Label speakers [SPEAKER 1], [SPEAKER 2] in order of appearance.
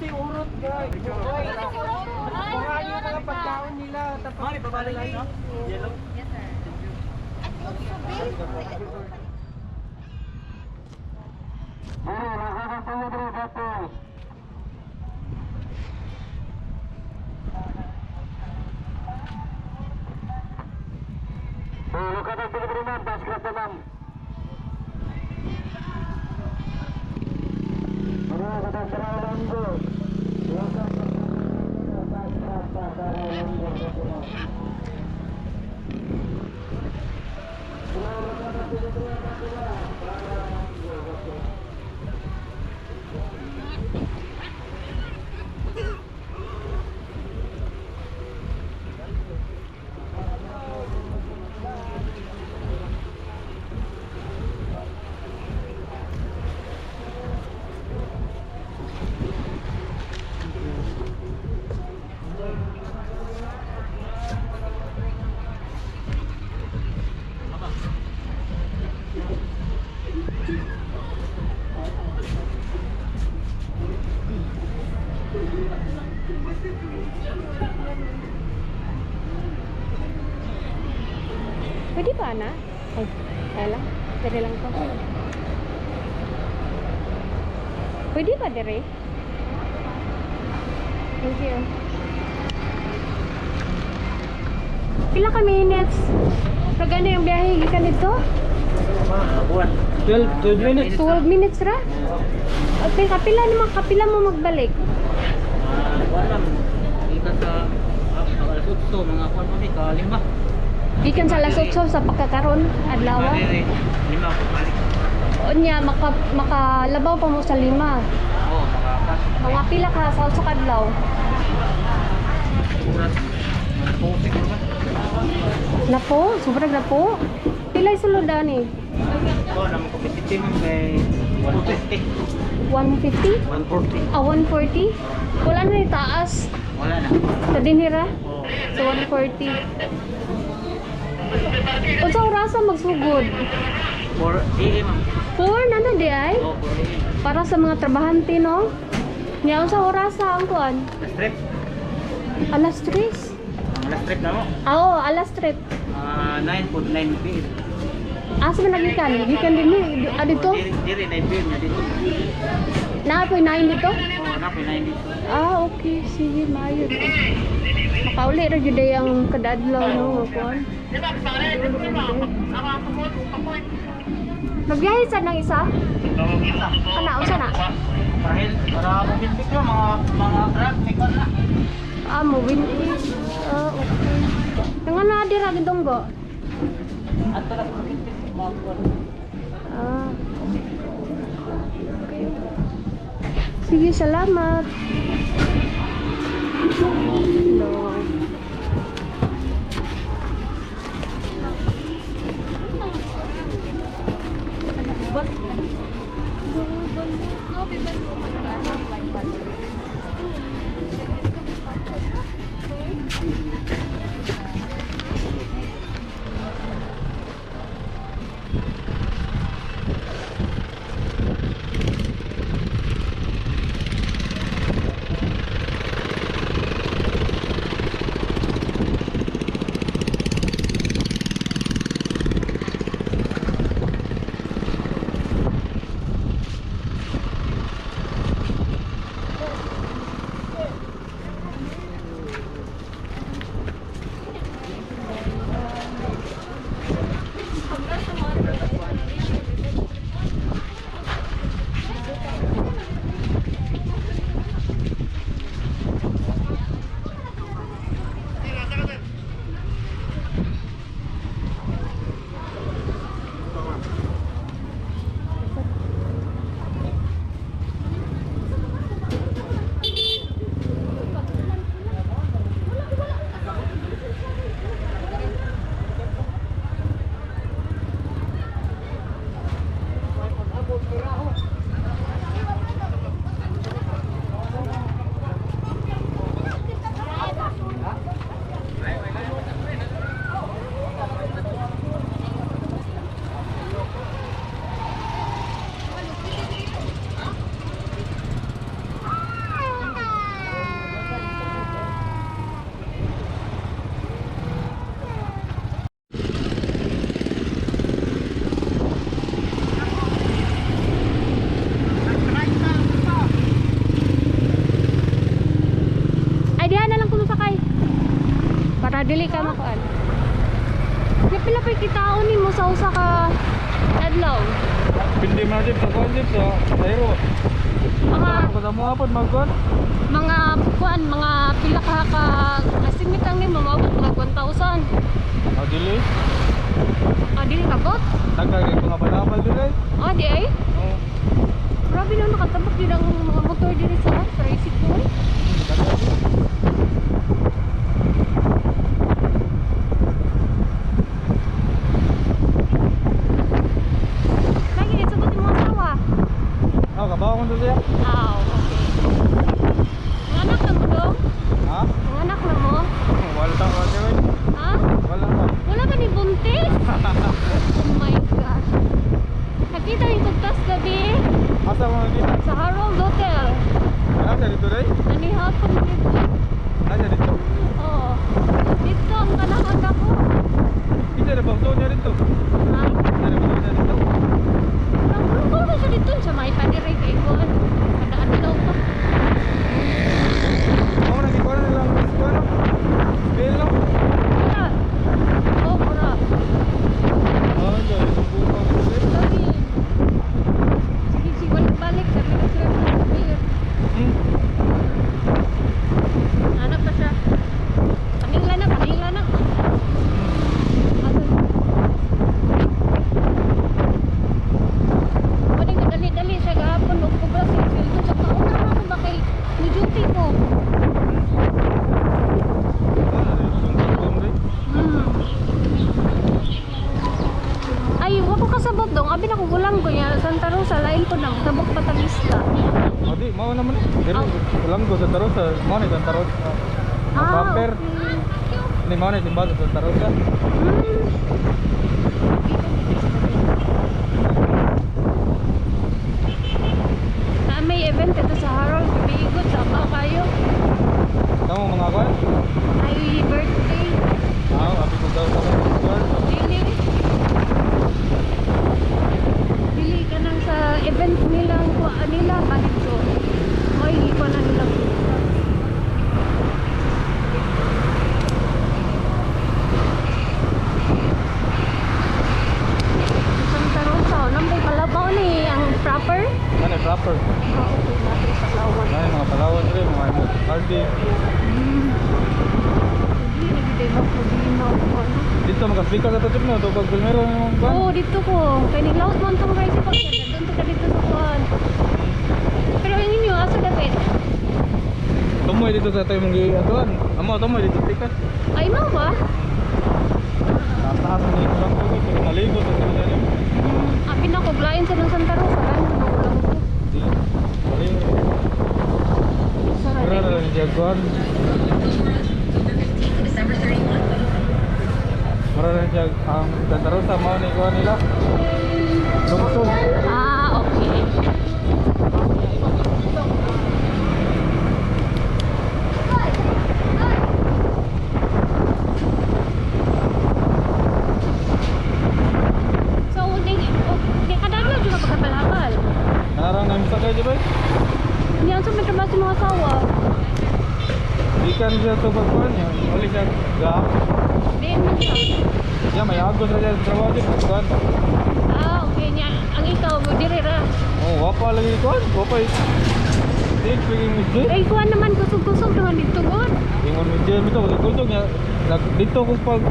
[SPEAKER 1] Si urot, guys. Kuha yung mga pagkaon nila. Tapos
[SPEAKER 2] Mari, babalik no? Yellow.
[SPEAKER 3] Yes, sir. At also, babe.
[SPEAKER 4] Pwede ba na? Ay, kaya lang. Pwede lang ko. Pwede ba dire? Thank you. Pila ka minutes? Pag ano yung biyahe gikan dito?
[SPEAKER 2] Buwan.
[SPEAKER 1] 12, 12 minutes.
[SPEAKER 4] 12 minutes ra? Okay, kapila naman, kapila mo magbalik.
[SPEAKER 2] Buwan lang. Ika sa alas 8, mga kuwan pa mi, kalima.
[SPEAKER 4] Gikan sa alas 8 sa pagkakaron, adlaw.
[SPEAKER 2] Lima, lima ako balik.
[SPEAKER 4] Unya, makalabaw pa mo sa 5.
[SPEAKER 2] Oo, makakas.
[SPEAKER 4] Mga pila ka sa usa ka adlaw.
[SPEAKER 2] Oras. Po, siguro ba?
[SPEAKER 4] Napo, sobrang napo. Pila yung sulod ani?
[SPEAKER 2] Oo, naman ko 50 ma'am kay 150.
[SPEAKER 4] 150?
[SPEAKER 2] 140.
[SPEAKER 4] Ah, 140? Wala na yung taas.
[SPEAKER 2] Wala na.
[SPEAKER 4] Sa dinhira?
[SPEAKER 2] Oo.
[SPEAKER 4] So, 140. Unsa orasa magsugod?
[SPEAKER 2] 4 AM ma'am.
[SPEAKER 4] 4 na na di ay?
[SPEAKER 2] Oo, 4 AM.
[SPEAKER 4] Para sa mga trabahante, no? Nya, unsa orasa ang kuan?
[SPEAKER 2] Last trip.
[SPEAKER 4] Alas 3.
[SPEAKER 2] Ang last trip na mo.
[SPEAKER 4] Ah, oo, alas 3.
[SPEAKER 2] Ah, 9.9 PM.
[SPEAKER 4] Asa man nagikan? Gikan din ni ah, dito?
[SPEAKER 2] Diri, diri 9 PM na dito.
[SPEAKER 4] Naa po'y 9 dito?
[SPEAKER 2] Oo, na 9 dito.
[SPEAKER 4] Ah, okay. Sige, maayo. Makauli ra jud ay ang kadadlaw no, nga kuan. Nagbiyahe sa nang isa? Kana unsa na?
[SPEAKER 2] Parahil, para mabitbit ko mga truck, may kon na.
[SPEAKER 4] Ah, mo win. Ah, okay. Nga na dira gidonggo.
[SPEAKER 2] Ato na sa mabitbit, mga kon.
[SPEAKER 4] Ah. Okay. Sige, salamat. Hello. Para dili ka makuan. Kaya pila pa'y kitaon nimo sa usa ka adlaw?
[SPEAKER 1] Pindi man jud sa kuan jud sa Cairo.
[SPEAKER 4] Mga
[SPEAKER 1] Ako mo hapon magkuan.
[SPEAKER 4] mga kuan, mga pila ka ka estimate ang nimo maabot mga 1,000.
[SPEAKER 1] Ah, dili.
[SPEAKER 4] Ah, dili ka bot?
[SPEAKER 1] Nagkagay ko nga balabal dili.
[SPEAKER 4] Ah, di ay.
[SPEAKER 1] Oo.
[SPEAKER 4] Grabe na nakatabok din ang mga motor diri sa tricycle. Lagi sagot yung mga asawa.
[SPEAKER 1] Ah, kabaw ko siya.
[SPEAKER 4] Ah, okay. Ang anak na mo dong?
[SPEAKER 1] Ha?
[SPEAKER 4] Ang anak na mo?
[SPEAKER 1] Wala ka dili.
[SPEAKER 4] Ha?
[SPEAKER 1] Wala ka.
[SPEAKER 4] Wala ka ni buntis? Oh my gosh. Nakita yung kugtas gabi
[SPEAKER 1] Asa mo dito?
[SPEAKER 4] sa Harold Hotel.
[SPEAKER 1] Asa dito dai?
[SPEAKER 4] Nanihapon dito.
[SPEAKER 1] Asa dito?
[SPEAKER 4] Oo. Dito ang kanang ako.
[SPEAKER 1] Kita na bang niya dito?
[SPEAKER 4] Ha?
[SPEAKER 1] Kita na bang niya dito?
[SPEAKER 4] Nagulong ko siya dito sa may padire kay kuan. Kada adlaw pa.
[SPEAKER 1] Ako na gikuan na lang kuan. Belo.
[SPEAKER 4] Mura. Oh, mura.
[SPEAKER 1] Ah, dyan. Subukan ko dili.
[SPEAKER 4] Sabi. Sige, sige, balik-balik. Sabi na sila ng beer.
[SPEAKER 1] Hmm.
[SPEAKER 4] Ano pa siya? Kanila na, kanila na. Asan? Pwede nga dali-dali siya gahapon. Huwag ko ba sa sweldo sa kauna ako ba kay ni duty ko.
[SPEAKER 1] Ah, sungkot dai.
[SPEAKER 4] Ay, wa ko kasabot dong. Abi na ko gulang ko niya. Santa Rosa, lain ko na. Tabok patagista.
[SPEAKER 1] Adi, mao naman eh. Dili,
[SPEAKER 4] Ah.
[SPEAKER 1] ulang ko sa Tarosa. Mao ni Santa Rosa.
[SPEAKER 4] Ah,
[SPEAKER 1] Bumper.
[SPEAKER 4] okay.
[SPEAKER 1] Ni mao ni simba sa Santa Rosa.
[SPEAKER 4] Na may event ito sa Harold. Bigot sa ako kayo.
[SPEAKER 1] Kamo mga kuan?
[SPEAKER 4] Ay, birthday.
[SPEAKER 1] Ah, abi ko daw sa mga kuan.
[SPEAKER 4] Dili. Dili ka nang sa event nilang kuan nila bakit so. May iko na nila. Santa Rosa, oh, nambay palabaw ni ang proper.
[SPEAKER 1] Ano proper?
[SPEAKER 4] Ah, okay, natin sa lawan.
[SPEAKER 1] Ay, mga Palawan diri, mga RD.
[SPEAKER 4] Hindi, nagigay mo problema o ano.
[SPEAKER 1] Dito maka-speaker sa tatip no, tugag primero ng kuan.
[SPEAKER 4] Oo, dito ko. Kay niglaos man tong rice pag doon ka dito sa kuan. Pero ang inyo, asa dapit?
[SPEAKER 1] Tumoy dito sa tayo mong giatuan. Amo tumoy dito tikas.
[SPEAKER 4] Ay, mao ba?
[SPEAKER 1] Taas taas ni kulang ko ito, maligo sa sila niya.
[SPEAKER 4] Abi na ko glain sa ng Santa Rosa, lain ko na ulang ko.
[SPEAKER 1] Di. Mali.
[SPEAKER 4] Sara
[SPEAKER 1] Mura na
[SPEAKER 4] rin.
[SPEAKER 1] lang siya kuan. Mura na siya ang Santa Rosa mao ni kuan nila. Lungsod.
[SPEAKER 4] Ah, okay. So, di, oh, di kadaglaw dyan ka pagkapalapal.
[SPEAKER 1] Narang namin sa kayo ba?
[SPEAKER 4] Hindi ang sa may trabaho sa mga asawa.
[SPEAKER 1] Di kan siya tubag kuan niya. Uli siya ga.
[SPEAKER 4] Di man siya.
[SPEAKER 1] Siya may agos ra siya sa trabaho di kuan.
[SPEAKER 4] Ah, okay niya. Ang ikaw, diri ra.
[SPEAKER 1] Oh, wapa lagi kuan. Wapa. Di speaking with Jay.
[SPEAKER 4] Ay, kuha naman, kusog-kusog naman dito, God.
[SPEAKER 1] Ingon mi Jay bitaw kusog niya. Dito ko pag